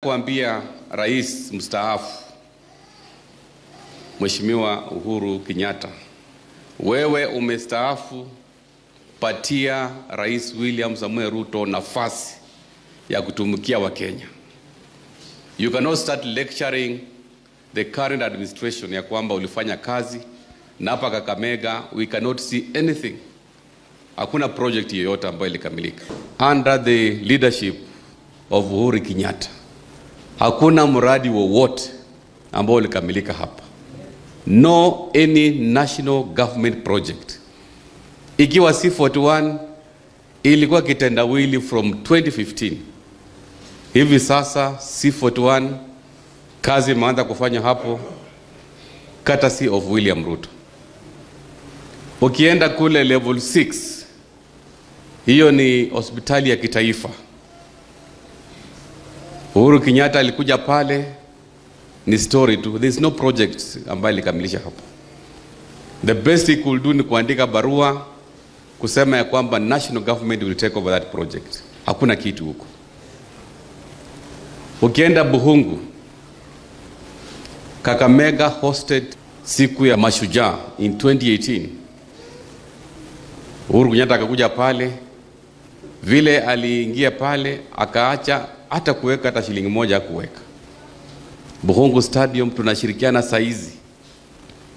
Kuambia Rais mstaafu Mheshimiwa Uhuru Kenyatta, wewe umestaafu, patia Rais William Samoei Ruto nafasi ya kutumikia Wakenya. You cannot start lecturing the current administration ya kwamba ulifanya kazi na hapa Kakamega we cannot see anything. Hakuna project yoyote ambayo ilikamilika under the leadership of Uhuru Kenyatta. Hakuna mradi wowote ambao ulikamilika hapa. No any national government project. Ikiwa C41 ilikuwa kitendawili from 2015. Hivi sasa C41 kazi imeanza kufanya hapo courtesy of William Ruto. Ukienda kule level 6, hiyo ni hospitali ya kitaifa. Uhuru Kenyatta alikuja pale, ni story tu. There is no project ambayo ilikamilisha hapo. The best he could do ni kuandika barua kusema ya kwamba national government will take over that project. Hakuna kitu huko. Ukienda Buhungu, Kakamega hosted siku ya mashujaa in 2018. Uhuru Kenyatta akakuja pale, vile aliingia pale akaacha hata kuweka hata shilingi moja kuweka. Buhungu Stadium tunashirikiana saizi